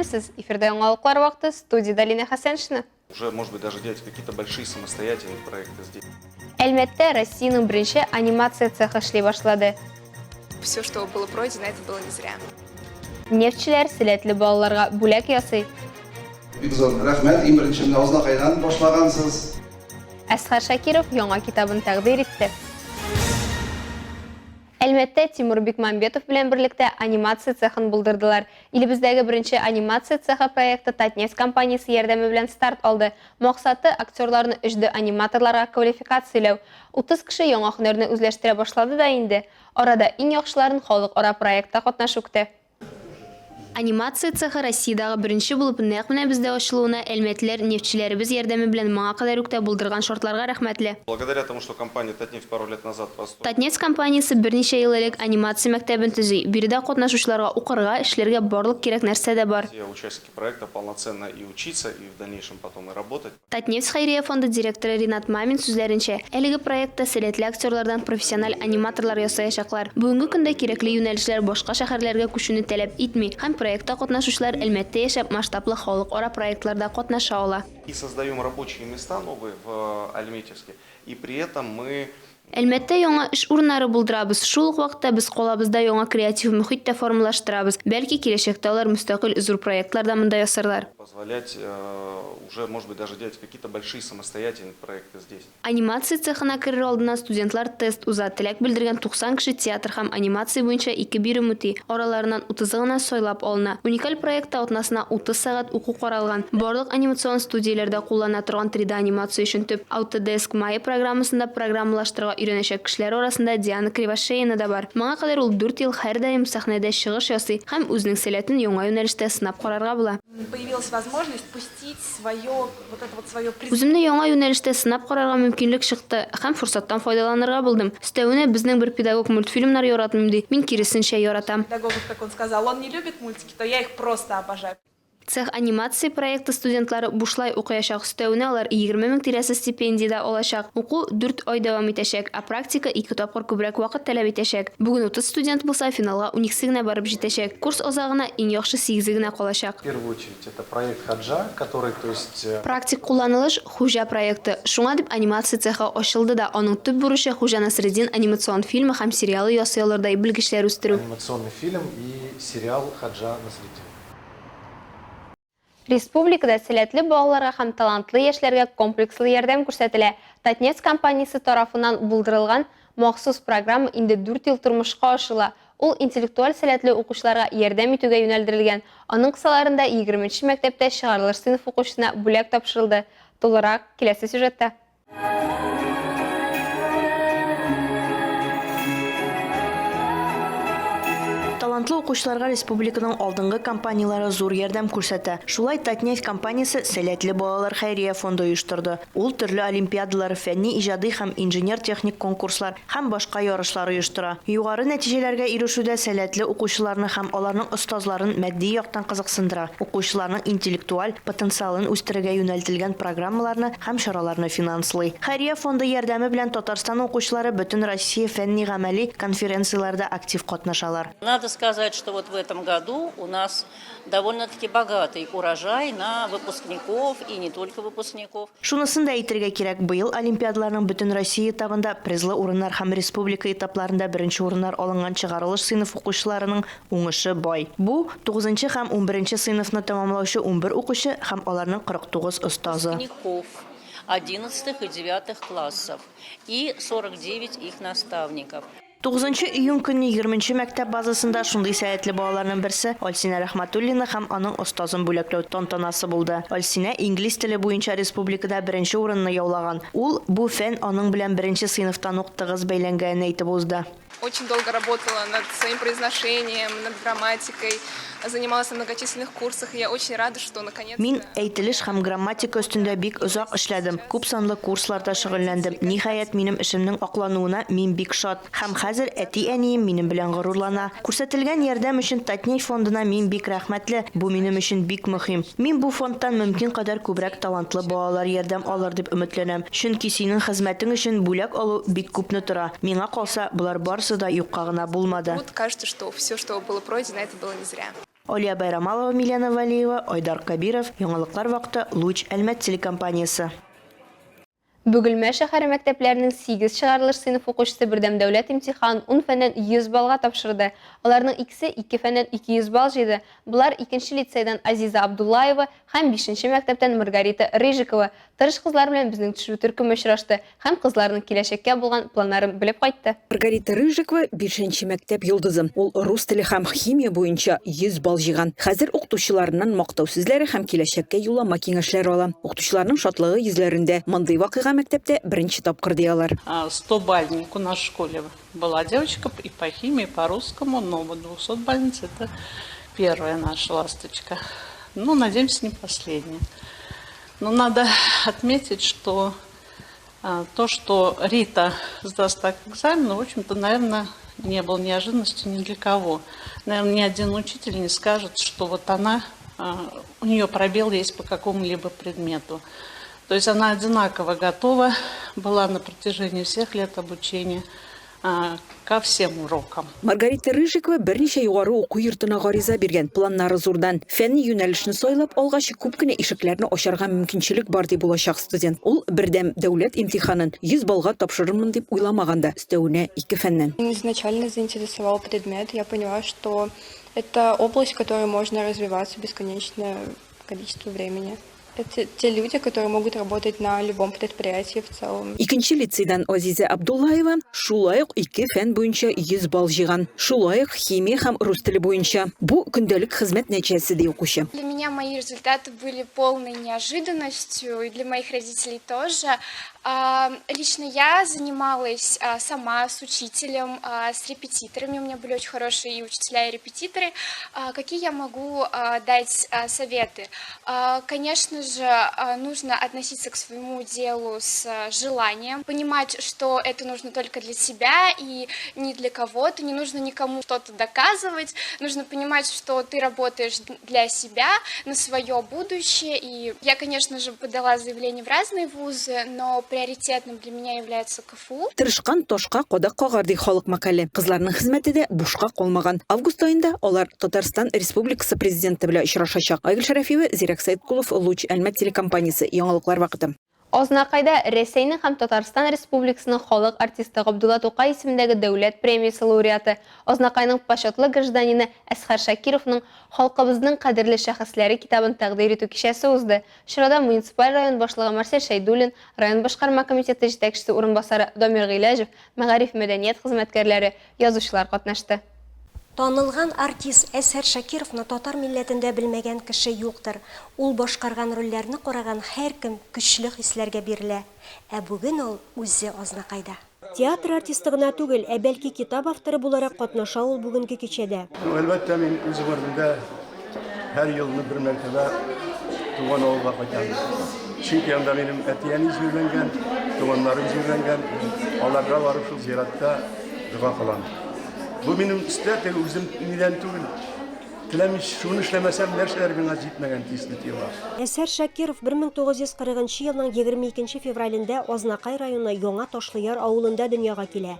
Исәнмесез! Эфирда яңалыклар вакыты, студиядә Лина Хәсәншина. Уже, может быть, даже делать какие-то большие самостоятельные проекты здесь. Әлмәттә Россиянең беренче анимация цехы эшли башлады. Все, что было пройдено, это было не зря. Нефтьчеләр сәләтле балаларга бүләк ясый. Бик зур рәхмәт. Иң беренче менә Азнакайдан башлагансыз. Әсхәр Шакиров яңа китабын тәкъдир итте. Әлмәттә Тимур Бекмамбетов белән берлектә анимация цехын булдырдылар. Илебездәге беренче анимация цехы проекты Татнефть компаниясе ярдәме белән старт алды. Максаты, актерларны 3D аниматорларга квалификацияләү. 30 кеше яңа һөнәрне үзләштерә башлады да инде. Арада иң яхшыларын халыкара проектта катнашу көтә. Анимация цехы Россиядагы беренче булып нәкъ менә бездә ачылуына әлмәтлеләр нефтьчеләребез ярдәме белән моңа кадәр үк тә булдырган шартларга рәхмәтле. Благодаря тому, что компания Татнефть пару лет назад построила. Татнефть компаниясе берничә ел элек анимация мәктәбен төзи. Биредә катнашучыларга укырга, эшләргә барлык кирәк нәрсә дә бар. Все участники проекта полноценно и учиться, и в дальнейшем потом и работать. Татнефть хәйрия фонды директоры Ринат Мамин сүзләренчә, әлеге проектта сәләтле актерлардан профессиональ аниматорлар ясаячаклар. Бүгенге көндә кирәкле юнәлешләр башка шәһәрләргә күчүне таләп итми һәм проектта катнашучылар Әлмәттә яшәп масштаблы халыкара проектларда катнаша ала. И создаем рабочие места новые в Альметьевске, и при этом мы Әлмәттә яңа эш урыннары булдырабыз, шул ук вакытта без калабызда яңа креатив мохит тә формалаштырабыз, бәлки, киләчәктә алар мөстәкыйль зур проектлар да монда ясарлар. Позволять уже, может быть, даже делать какие-то большие самостоятельные проекты здесь. Анимация цехына керер алдыннан студентлар тест уза, теләк белдергән 90 кеше театр һәм анимация буенча ике бирем үти, араларыннан утызы гына сайлап алына. Уникаль проектта атнасына 30 сәгать уку каралган. Барлык анимацион студияләрдә куллана торган 3D-анимация өчен төп Autodesk Maya программасында программалаштырырга өйрәнәчәк кешеләр арасында Диана Кривошеина да бар. Моңа кадәр ул дүрт ел һәрдаим сәхнәдә чыгыш ясый һәм үзенең сәләтен яңа юнәлештә сынап карарга була. Появилась возможность пустить свое, вот это вот свое призвание. Үземне яңа юнәлештә сынап карарга мөмкинлек чыкты һәм форсаттан файдаланырга булдым. Өстәвенә, безнең бер педагог мультфильмнар яратмыйм ди, мин киресенчә яратам. Педагогов, как он сказал, он не любит мультики, то я их просто обожаю. Цех анимации проекты студентлары бушлай укыячак, өстәвенә алар 20 мең тирәсе стипендия дә алачак. Уку дүрт ай дәвам итәчәк, ә практика ике тапкыр күбрәк вакыт таләп итәчәк. Бүген 30 студент булса, финалга уникесе генә барып җитәчәк. Курс азагына иң яхшы сигезе генә калачак. В первую очередь, это проект Хаджа, который, то есть. Практик кулланылыш, Хуҗа проекты. Шуңа дип анимация цехы ачылды да, аның төп бурычы, Хуҗа Насретдин анимацион фильмы һәм сериалы ясый алырдай белгечләр үстерү. Анимационный фильм и сериал Хаджа Насретдин. Республикада сәләтле балаларга һәм талантлы яшьләргә комплекслы ярдәм күрсәтелә. Татнефть компаниясе тарафыннан булдырылган махсус программа инде дүрт ел тормышка ашырыла. Ул интеллектуаль сәләтле укучыларга ярдәм итүгә юнәлдерелгән. Аның кысаларында егерменче мәктәптә чыгарылыш сыйныф укучысына бүләк тапшырылды. Тулырак, киләсе сюжетта. Талантлы укучыларга республиканың алдынгы компанияләре зур ярдәм күрсәтә. Шулай Татнефть компаниясе Сәләтле балалар хәйрия фонды оештырды. Ул төрле олимпиадалар, фәнни-иҗади һәм инженер-техник конкурслар, һәм башка ярышлар оештыра. Югары нәтиҗәләргә ирешүдә сәләтле укучыларны һәм аларның остазларын матди яктан кызыксындыра, укучыларның интеллектуаль потенциалын үстерергә юнәлтелгән программаларны һәм чараларны финанслый. Хәйрия фонды ярдәме белән Татарстан укучылары Бөтенроссия фәнни-гамәли конференцияләрдә актив катнашалар. Надо сказать, что вот в этом году у нас довольно-таки богатый урожай на выпускников и не только выпускников. Шунысын да әйтергә кирәк, быел олимпиадаларның Бөтенроссия этабында призлы урыннар һәм республика этапларында беренче урыннар алынган чыгарылыш сыйныф укучыларының уңышы бай. Бу, тугызынчы һәм унберенче сыйныфны тәмамлаучы унбер укучы һәм аларның 49 остазы. Выпускников одиннадцатых и девятых классов и 49 их наставников. Тугызынчы июнь көнне егерменче мәктәп базасында шундый сәләтле балаларның берсе Альсинә Рәхмәтуллина һәм аның остазын бүләкләү тантанасы булды. Альсинә инглиз теле буенча республикада беренче урынны яулаган. Ул бу фән аның белән беренче сыйныфтан ук тыгыз бәйләнгәнен әйтеп узды. Очень долго работала над своим произношением, над грамматикой, занималась на многочисленных курсах, и я очень рада, что наконец-то. Мин әйтелеш һәм грамматика өстендә бик озак эшләдем, күп санлы курсларда шөгыльләндем. Ниһаять, минем эшемнең аклануына мин бик шат. Һәм хәзер әти-әнием минем белән горурлана. Күрсәтелгән ярдәм өчен Татнефть фондына мин бик рәхмәтле, бу минем өчен бик мөһим. Мин бу фондтан мөмкин кадәр күбрәк талантлы балалар ярдәм алыр дип өметләнәм, чөнки синең хезмәтең өчен бүләк алу бик күпне тора. Миңа калса, болар барысы да юкка гына булмады. Кажется, что все, что было пройдено, это было не зря. Алия Байрамалова, Милена Вәлиева, Айдар Кәбиров, Яңалыклар вакыты, Луч, Әлмәт телекомпаниясе. Бөгелмә шәһәре мәктәпләренең сигез чыгарылыш сыйныф укучысы бердәм дәүләт имтиханын ун фәннән 100 баллга тапшырды. Аларның икесе ике фәннән 200 балл җыйды. Болар, икенче лицейдан Азиза Абдуллаева һәм бишенче мәктәптән Маргарита Рыжикова. Тырыш кызлар белән безнең төшерү төркеме очрашты һәм кызларның киләчәккә булган планнарын белеп кайтты. Маргарита Рыжикова, бишенче мәктәп йолдызы. Ул рус теле һәм химия буенча 100 балл җыйган. Хәзер укытучыларыннан мактау сүзләре һәм киләчәккә юллама киңәшләре ала. Укытучыларның шатлыгы йөзләрендә. Мондый вакыйга мәктәптә беренче тапкыр, ди алар. 100-бальник у нас в школе была девочка и по химии, и по русскому, но вот 200-бальница это первая наша ласточка. Ну, надеемся, не последняя. Но надо отметить, что то, что Рита сдаст так экзамен, в общем-то, наверное, не было неожиданностью ни для кого. Наверное, ни один учитель не скажет, что вот она, у нее пробел есть по какому-либо предмету. То есть она одинаково готова была на протяжении всех лет обучения ко всем урокам. Маргарита Рыжикова берничә югары уку йортына гариза биргән. Планнары зурдан. Фәнни юнәлешне сайлап алгач, күп кенә ишекләрне ачарга мөмкинчелек бар, ди булачак студент. Ул бердәм дәүләт имтиханын 100 баллга тапшырырмын дип уйламаган да, өстәвенә ике фәннән. Изначально заинтересовал предмет. Я поняла, что это область, в которой можно развиваться бесконечное количество времени. Это те люди, которые могут работать на любом предприятии в целом. Икенче лицейдан Азизә Абдуллаева шулай ук ике фән буенча 100 балл җыйган. Шулай ук химия һәм рус теле буенча. Бу көндәлек хезмәт нәтиҗәсе, ди укучы. Для меня мои результаты были полной неожиданностью, и для моих родителей тоже. Лично я занималась сама с учителем, с репетиторами. У меня были очень хорошие и учителя, и репетиторы. Какие я могу дать советы? Конечно же, нужно относиться к своему делу с желанием, понимать, что это нужно только для себя и не для кого-то, не нужно никому что-то доказывать, нужно понимать, что ты работаешь для себя, на свое будущее. И я, конечно же, подала заявление в разные вузы, но приоритетным для меня является КФУ. Тырышкан ташка кадак кагар, ди халык мәкале. Кызларның хезмәте дә бушка калмаган. Август аенда алар Татарстан Республикасы Президенты белән очрашачак. Айгөл Шәрәфиева, Зирәк Сәйткулов, Луч, Әлмәт телекомпаниясе, Яңалыклар вакыты. Азнакайда Рәсәйнең һәм Татарстан Республикасының халык артисты Габдулла Тукай исемендәге дәүләт премиясе лауреаты, Азнакайның почетлы гражданины Әсхәр Шакировның Халкыбызның кадерле шәхесләре китабын тәкъдир итү кичәсе узды. Чарада муниципаль район башлыгы Марсель Шәйдуллин, район башкарма комитеты җитәкчесе урынбасары Дамир Гыйләҗев, мәгариф, мәдәният хезмәткәрләре, язучылар катнашты. Танылган артист Әзһәр Шакировны татар милләтендә белмәгән кеше юктыр. Ул башкарган рольләрне караган һәркем көчле хисләргә бирелә. Ә бүген ул үзе Азнакайда. Театр артисты гына түгел, ә бәлки китап авторы буларак катнаша ул бүгенге кичәдә. Ну, әлбәттә, мин үз гомеремдә һәр елны бер мәртәбә туган авылга кайтам. Чөнки анда минем әти-әни җирләнгән, туганнарым җирләнгән. Аларга барып шул зиратта дога кылам. Бу минем өстә теге үзем нидән түгел. Теләми шуны эшләмәсәм, нәрсәләр миңа җитмәгән тиешле тоела. Әсәр Шакиров 1940 нчы елның 22 нче февралендә Азнакай районы Яңа Ташлыяр авылында дөньяга килә.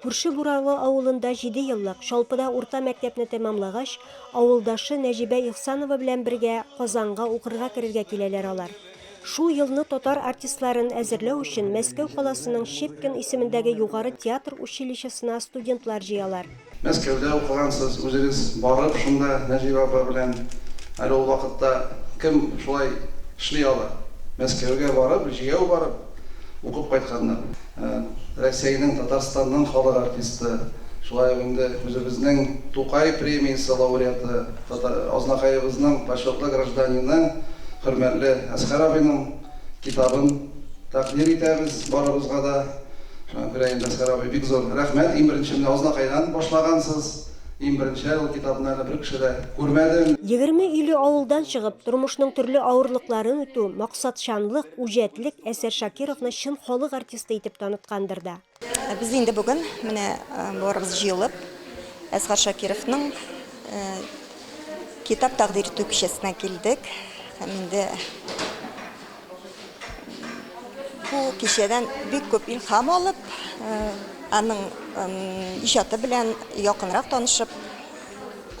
Күрше Буралы авылында җидееллык, Чалпыда урта мәктәпне тәмамлагач, авылдашы Нәҗибә Ихсанова белән бергә Казанга укырга керергә киләләр алар. Шул елны татар артистларын әзерләү өчен Мәскәү каласының Щепкин исемендәге югары театр училищесына студентлар җыялар. Мәскәүдә укыгансыз, үзегез барып шунда Нәҗибә апа белән, әле ул вакытта кем шулай эшли ала? Мәскәүгә барып, җәяү барып укып кайтканнар. Рәсәйнең, Татарстанның халык артисты, шулай ук инде үзебезнең Тукай премиясе лауреаты, Азнакаебызның почетлы гражданины, хөрмәтле Әсхәр абыйның китабын тәкъдир итәбез барыбызга да. Шуңа күрә инде, Әсхәр абый, бик зур рәхмәт. Иң беренче менә Азнакайдан башлагансыз. Иң беренче ул китапны әле бер кеше дә күрмәде. Егерме өйле авылдан чыгып, тормышның төрле авырлыкларын үтү, максатчанлык, үҗәтлек Әсәр Шакировны чын халык артисты итеп таныткандыр да. Без инде бүген менә барыбыз җыелып, Әсгать Шакировның китап тәкъдир итү кичәсенә килдек. Һәм инде бу кичәдән бик күп илһам алып, аның иҗаты белән якынрак танышып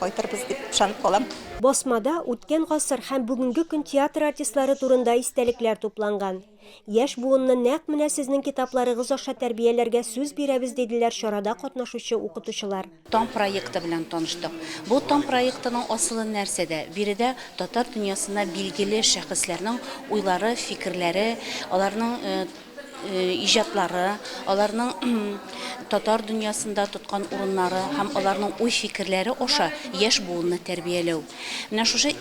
кайтырбыз дип ышанып калам. Басмада үткән гасыр һәм бүгенге көн театр артистлары турында истәлекләр тупланган. Яшь буынны нәкъ менә сезнең китапларыгыз аша тәрбияләргә сүз бирәбез, диделәр чарада катнашучы укытучылар. Таң проекты белән таныштык. Бу Таң проектының асылы нәрсәдә? Биредә татар дөньясына билгеле шәхесләрнең уйлары, фикерләре, аларның иҗатлары, аларның татар дөньясында тоткан урыннары һәм аларның уй-фикерләре аша яшь буынны тәрбияләү. Менә шушы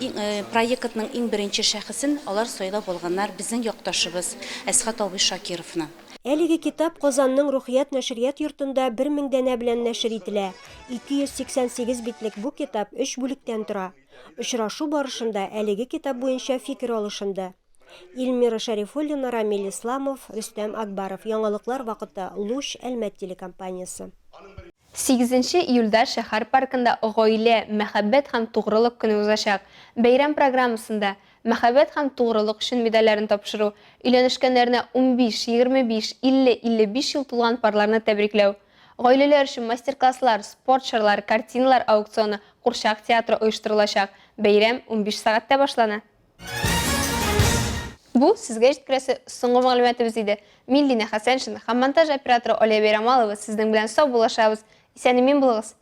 проектның иң беренче шәхесен алар сайлап алганнар, безнең якташыбыз Әсхәт абый Шакировны. Әлеге китап Казанның Рухият нәшрият йортында 1000 данә белән нәшер ителә. 288 битлек бу китап өч бүлектән тора. Очрашу барышында әлеге китап буенча фикер алышынды. Илмира Шәрифуллина, Рамил Исламов, Рөстәм Акбаров. Яңалыклар вакыты. Луч, Әлмәт телекомпаниясе. Сигезенче июльдә шәһәр паркында Гаилә, мәхәббәт һәм тугрылык көне узачак. Бәйрәм программасында, Мәхәббәт һәм тугрылык өчен медальләрен тапшыру, өйләнешкәннәренә 15, 25, 50, 55 ел тулган парларны тәбрикләү, гаиләләр өчен мастер-класслар, спорт чаралары, картиналар аукционы, курчак театры оештырылачак. Бәйрәм 15 сәгатьтә башлана. Бу сезгә җиткерәсе соңгы мәгълүматыбыз иде. Мин Лина Хәсәншина һәм монтаж операторы Алия Бәйрамалова сезнең белән саубуллашабыз. Исән-имин булыгыз!